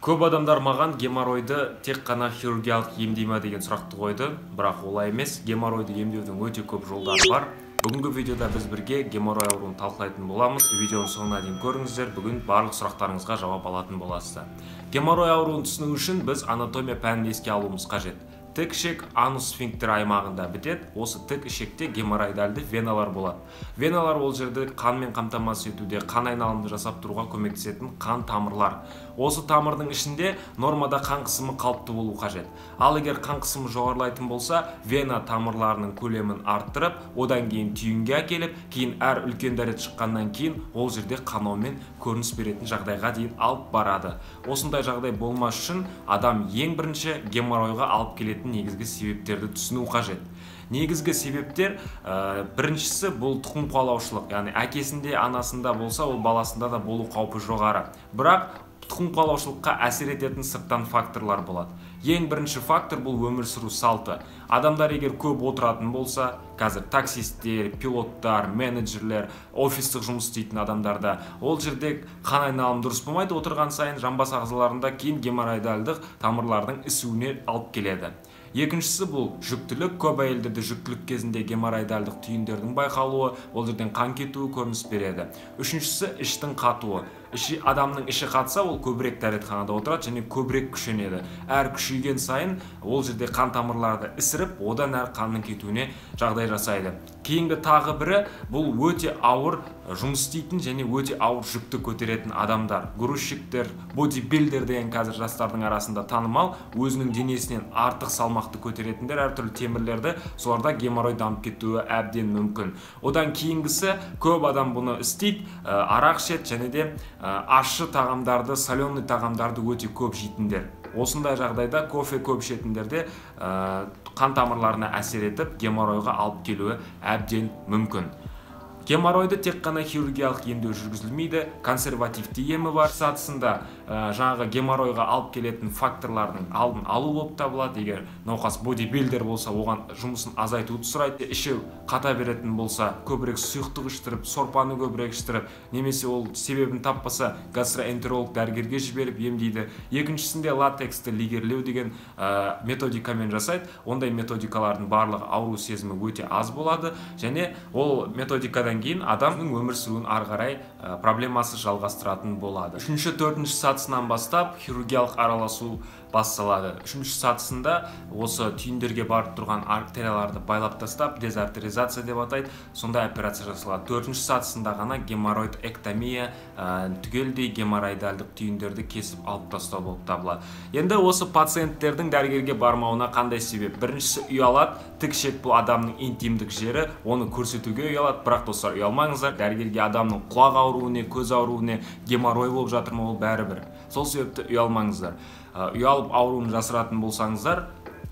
Көп адамдар маған геморройды тек қана хирургиялық емдей ма деген сұрақты қойды, бірақ олай емес. Геморройды емдеудің өте көп жолдары бар. Бүгінгі видеода біз бірге геморрой ауруын талқылайтын боламыз. Видеоның соңына дейін көріңіздер, бүгін барлық сұрақтарыңызға жауап алатын боласыздар. Геморрой ауруын түсіну үшін біз анатомия пәнін еске алуымыз қажет. Тік ішек анус сфинктері аймағында бітеді. Осы тік ішекте геморроидальды веналар болады. Веналар ол жерді қанмен қамтамасыз етуде, қан айналымды жасап тұруға көмектесетін қан тамырлар. Осы тамырдың ішінде нормада қан қысымы қалыпты болу қажет. Ал егер қан қысымы жоғарылайтын болса, вена тамырларының көлемін арттырып, одан кейін түйінге әкеліп, кейін әр үлкен дәрет шыққаннан кейін ол жерде қанаумен көрініс беретін жағдайға дейін алып барады. Осындай жағдай болмас үшін адам ең бірінші геморройға алып келетін негізгі себептерді түсіну қажет. Негізгі себептер, біріншісі бұл тұқым қуалаушылық, яғни әкесінде, анасында болса, ол баласында да болу қаупі жоғары. Бірақ тұқым қуалаушылыққа әсер ететін сырттан факторлар болады. Ең бірінші фактор бұл өмір сүру салты. Адамдар егер көп отыратын болса, қазір таксисттер, пилоттар, менеджерлер, офистік жұмыс істейтін адамдарда ол жерде қан айналымы дұрыс болмайды, отырған сайын жамбас ағзаларында кейін геморроидальдық тамырлардың ісуіне алып келеді. Екіншісі бұл жүктілік. Көп әйелдерде жүктілік кезінде геморроидальдық түйіндердің байқалуы, ол жерден қан кетуі көрініс береді. Үшіншісі іштің қатуы. Адамның іші қатса, ол көбірек дәретханада отырады және көбірек күшенеді. Әр күшейген сайын ол жерде қан тамырларды ісіріп, одан әрі қанның кетуіне жағдай жасайды. Кейінгі тағы бірі бұл өте ауыр жұмыс істейтін және өте ауыр жүкті көтеретін адамдар. Грузчиктер, бодибилдер деген қазір жастардың арасында танымал, өзінің денесінен артық салмақты көтеретіндер, әртүрлі темірлерді, соларда геморрой дамып кетуі әбден мүмкін. Одан кейінгісі, көп адам бұны істейді, арақ ішеді және де ащы тағамдарды, соленый тағамдарды өте көп жейтіндер. Осындай жағдайда кофе көп ішетіндерде қан тамырларына әсер етіп, геморройға алып келуі әбден мүмкін. Геморройды тек қана хирургиялық емдеу жүргізілмейді, консервативті емі бар. Сатысында жаңағы геморройға алып келетін факторлардың алдын алу болып табылады. Егер науқас бодибилдер болса, оған жұмысын азайтуды сұрайды. Іші қата беретін болса, көбірек сұйықтық іштіріп, сорпаны көбірек іштіріп, немесе ол себебін таппаса, гастроэнтеролог дәрігерге жіберіп емдейді. Екіншісінде латексті лигерлеу деген методикамен жасайды. Ондай методикалардың барлығы ауру сезімі өте аз болады және ол методикадан кейін адамның өмір сүруін ары қарай проблемасы жалғастыратын болады. Үшінші, төртінші сатысынан бастап хирургиялық араласу басталады. Үшінші сатысында осы түйіндерге барып тұрған артерияларды байлап тастап, дезартеризация деп атайды, сондай операция жасалады. Төртінші сатысында ғана геморроидэктомия, түгелдей геморроидальдық түйіндерді кесіп алып тастау болып табылады. Енді осы пациенттердің дәрігерге бармауына қандай себеп? Біріншісі ұялады. Тік ішек бұл адамның интимдік жері, оны көрсетуге ұялады. Бірақ достар, ұялмаңыздар, дәрігерге адамның құлақ ауруы не, көз ауруы не, геморрой болып жатыр ма, ол бәрібір. Сол себепті ұялмаңыздар. Ұялып ауруын жасыратын болсаңыздар,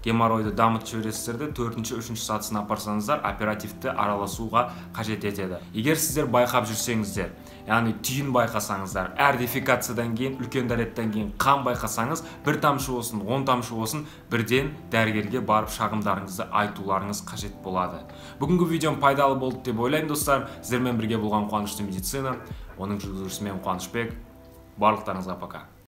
геморройды дамытып жібересіздер де, төртінші, үшінші сатысына апарсаңыздар, оперативті араласуға қажет етеді. Егер сіздер байқап жүрсеңіздер, яғни түйін байқасаңыздар, әр дефекациядан кейін, үлкен дәреттен кейін қан байқасаңыз, бір тамшы болсын, 10 тамшы болсын, бірден дәрігерге барып шағымдарыңызды айтуларыңыз қажет болады. Бүгінгі видеом пайдалы болды деп ойлаймын, достар. Сіздермен бірге болған Қуанышты медицина, оның жүргізушісі мен Қуанышбек. Барлықтарыңызға пока.